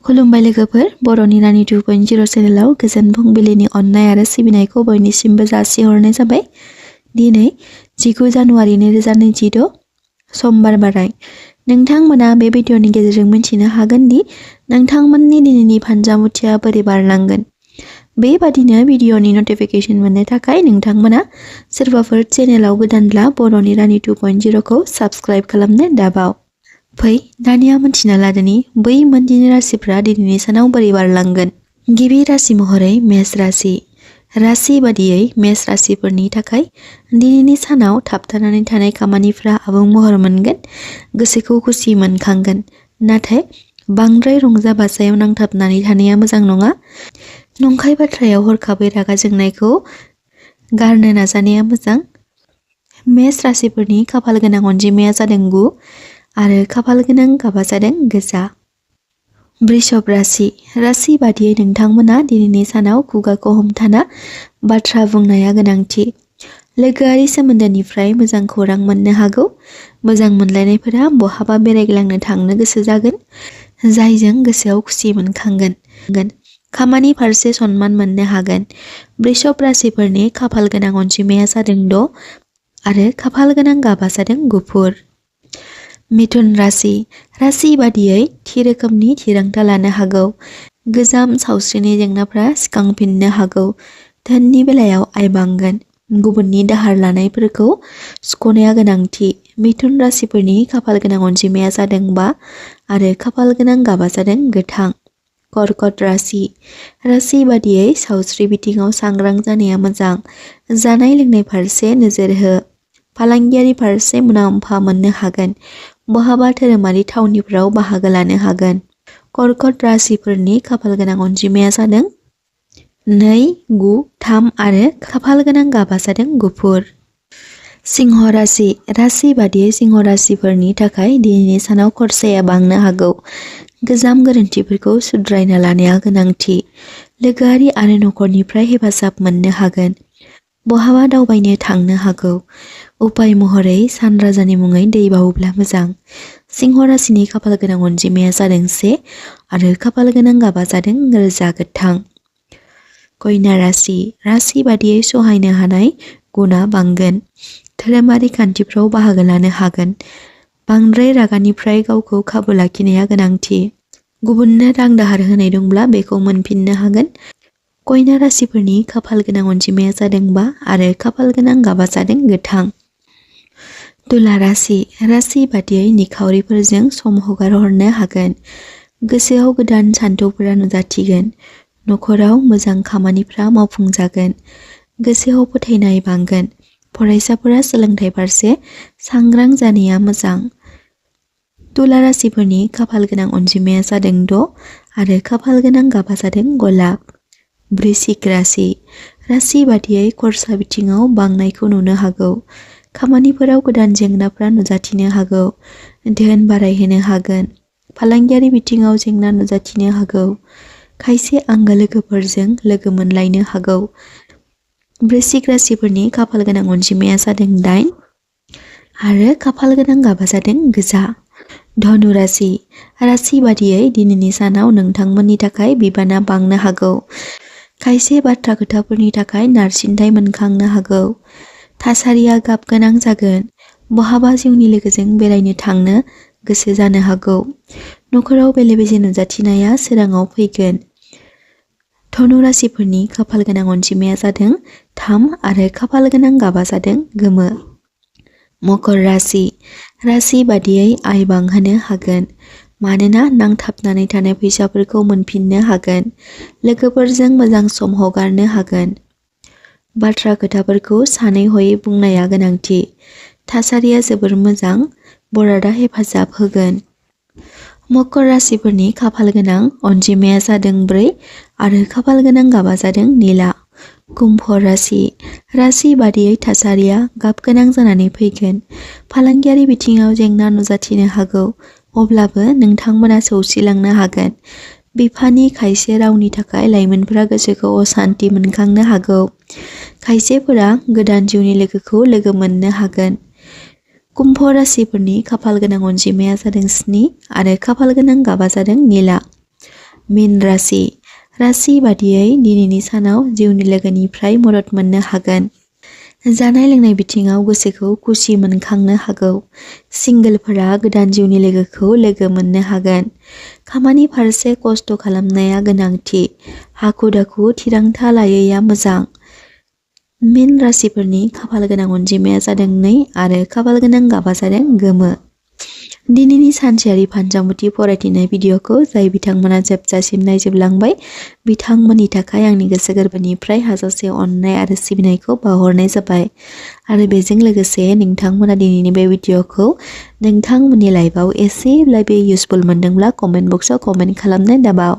खुलुमबाय लोगोफोर, बर'नि रानि 2.0 चेनेलाव गोजोन फुंबिलिनि अननाय आरो सिबिनायखौ बयनिसिमबो जासिहरनाय जाबाय। दिनै 19 जानुवारि 2026 समबार बाराय। नोंथांमोना बे भिडिअनि गेजेरजों मिथिनो हागोन दि नोंथांमोननि दिनैनि फानजामुथिया बोरै बारलांगोन। बेबादिनो भिडिअनि नटिफिकेशन मोननो थाखाय नोंथांमोना सोरबाफोर चेनेलाव गोदानब्ला बर'नि रानि 2.0 खौ साबस्क्राइब खालामनो दाबाव। फै दानिया मिथिना लादोनि बै मोनदिनि राशिफ्रा दिनैनि सानाव बोरै बारलांगोन। गिबि राशि महरै मेष राशि। राशि बादियै मेष राशिफोरनि थाखाय दिनैनि सानाव थाबथानानै थानाय खामानिफ्रा आबुं महर मोनगोन। गोसोखौ खुसि मोनखांगोन। नाथाय बांद्राय रंजा बाजायाव नांथाबनानै थानाया मोजां नङा। नंखाय बाथ्रायाव हरखाबै रागा जोंनायखौ गारनो नाजानाया मोजां। मेष राशिफोरनि खाफाल गोनां अनजिमाया जादों 9 आरो खाफाल गोनां गाबा जादों गोजा। वृषभ राशि। राशि बादियै नोंथांमोना दिनैनि सानाव खुगाखौ हमथाना बाथ्रा बुंनाया गोनांथि। लोगोआरि सोमोन्दोनिफ्राय मोजां खौरां मोननो हागौ। मोजां मोनलायनायफोरा बहाबा बेरायग्लांनो थांनो गोसो जागोन, जायजों गोसोआव खुसि मोनखांगोन। खामानि फारसे सनमान मोननो हागोन। वृषभ राशिफोरनि खाफाल गोनां अनजिमाया जादों 6 आरो खाफाल गोनां गाबा जादों गुफुर। मिथुन राशि। राशि बादियै थि रोखोमनि थिरांथा लानो हागौ। गोजाम सावस्रिनि जेंनाफ्रा सिखांफिननो हागौ। धोननि बेलायाव आय बांगोन। गुबुननि दाहार लानायफोरखौ सुख'नाया गोनांथि। मिथुन राशिफोरनि खाफाल गोनां अनजिमाया जादों 5 आरो खाफाल गोनां गाबा जादों गोथां। कर्कट राशि। राशि बादियै सावस्रि बिथिङाव सांग्रां जानाया मोजां। जानाय लोंनाय फारसे नोजोर हो। फालांगियारि फारसे मुलाम्फा मोननो हागोन। बहाबा धोरोमारि थावनिफोराव बाहागो लानो हागोन। कर्कट राशिफोरनि खाफाल गोनां अनजिमाया जादों 2, 9, 3 आरो खाफाल गोनां गाबा जादों गुफुर। सिंह राशि। राशि बादियै सिंह राशिफोरनि थाखाय दिनैनि सानाव खरसाया बांनो हागौ। गोजाम गोरोन्थिफोरखौ सुद्रायना लानाया गोनांथि। लोगोआरि आरो नखरनिफ्राय हेफाजाब मोननो हागोन। बहाबा दावबायनो थांनो हागौ। उपाय महरै सान राजानि मुङै दै बावोब्ला मोजां। सिंह राशिनि खाफाल गोनां अनजिमाया जादों 1 आरो खाफाल गोनां गाबा जादों रोजा गोथां। कन्या राशि। राशि बादियै सहायनो हानाय गुना बांगोन। धोरोमारि खान्थिफ्राव बाहागो लानो हागोन। बांद्राय रागानिफ्राय गावखौ काबु लाखिनाया गोनांथि। गुबुननो रां दाहार होनाय दंब्ला बेखौ मोनफिननो हागोन। कन्या राशिफोरनि खाफाल गोनां अनजिमाया जादों 5 आरो खाफाल गोनां गाबा जादों गोथां। तुला राशि। राशि बादियै निखावरिफोरजों सम हगार हरनो हागोन। गोसोआव गोदान सानथौफोरा नुजाथिगोन। नखराव मोजां खामानिफ्रा मावफुंजागोन। गोसोआव फोथायनाय बांगोन। फरायसाफोरा सोलोंथाइ फारसे सांग्रां जानाया मोजां। तुला राशिफोरनि खाफाल गोनां अनजिमाया जादों 6 आरो खाफाल गोनां गाबा जादों गलाब। वृश्चिक राशि। राशि बादियै खरसा बिथिङाव बांनायखौ नुनो हागौ। खामानिफोराव गोदान जेंनाफ्रा नुजाथिनो हागौ। धोन बारायहोनो हागोन। फालांगियारि बिथिङाव जेंना नुजाथिनो हागौ। खायसे आंगो लोगोफोरजों लोगो मोनलायनो हागौ। वृश्चिक राशिफोरनि खाफाल गोनां अनजिमाया जादों 8 आरो खाफाल गोनां गाबा जादों गोजा। धनु राशि। राशि बादियै दिनैनि सानाव नोंथांमोननि थाखाय बिबाना बांनो हागौ। खायसे बाथ्रा खोथाफोरनि थाखाय नारसिनथाय मोनखांनो हागौ। थासारिया गाब गोनां जागोन। बहाबा जिउनि लोगोजों बेरायनो थांनो गोसो जानो हागौ। नखराव बेले बेजे नुजाथिनाया सोराङाव फैगोन। धनु राशिफोरनि खाफाल गोनां अनजिमाया जादों 3 आरो खाफाल गोनां गाबा जादों गोमो। मकर राशि। राशि बादियै आय बांहोनो हागोन। मानोना नांथाबनानै थानाय फैसाफोरखौ मोनफिननो हागोन। लोगोफोरजों मोजां सम हगारनो हागोन। बाथ्रा खोथाफोरखौ सानै हयै बुंनाया गोनांथि। थासारिया जोबोर मोजां। बरादा हेफाजाब होगोन। मकर राशिफोरनि खाफाल गोनां अनजिमाया जादों 4 आरो खाफाल गोनां गाबा जादों निला। कुम्भ राशि। राशि बादियै थासारिया गाब गोनां जानानै फैगोन। फालांगियारि बिथिङाव जेंना नुजाथिनो हागौ। अब्लाबो नोंथांमोना सौसिलांनो हागोन। बिफानि खायसे रावनि थाखाय लाइमोनफोरा गोसोखौ असान्ति मोनखांनो हागौ। खायसेफोरा गोदान जिउनि लोगोखौ लोगो मोननो हागोन। कुम्भ राशिफोरनि खाफाल गोनां अनजिमाया जादों 7 आरो खाफाल गोनां गाबा जादों निला। मीन राशि राशि बादियै दिनैनि सानाव जिउनि लोगोनिफ्राय मदद मोननो हागोन। जानाय लोंनाय बिथिङाव गोसोखौ खुसि मोनखांनो हागौ। सिंगोलफोरा गोदान जिउनि लोगोखौ लोगो मोननो हागोन। खामानि फारसे खस्थ' खालामनाया गोनांथि। हाखु दाखु थिरांथा लायैया मोजां। मीन राशिफोरनि खाफाल गोनां अनजिमाया जादों 2 आरो खाफाल गोनां गाबा जादों गोमो। दिनैनि सानसेयारि फानजामुथि फरायथिनाय भिडिअखौ जाय बिथांमोना जोबजासिम नायजोबलांबाय बिथांमोननि थाखाय आंनि गोसो गोरबोनिफ्राय हाजासे अननाय आरो सिबिनायखौ बावहरनाय जाबाय। आरो बेजों लोगोसे नोंथांमोना दिनैनि बे भिडिअखौ नोंथांमोननि लाइफआव एसेब्लाबो इउसफुल मोनदोंब्ला कमेन्ट बक्सआव कमेन्ट खालामनो दाबाव।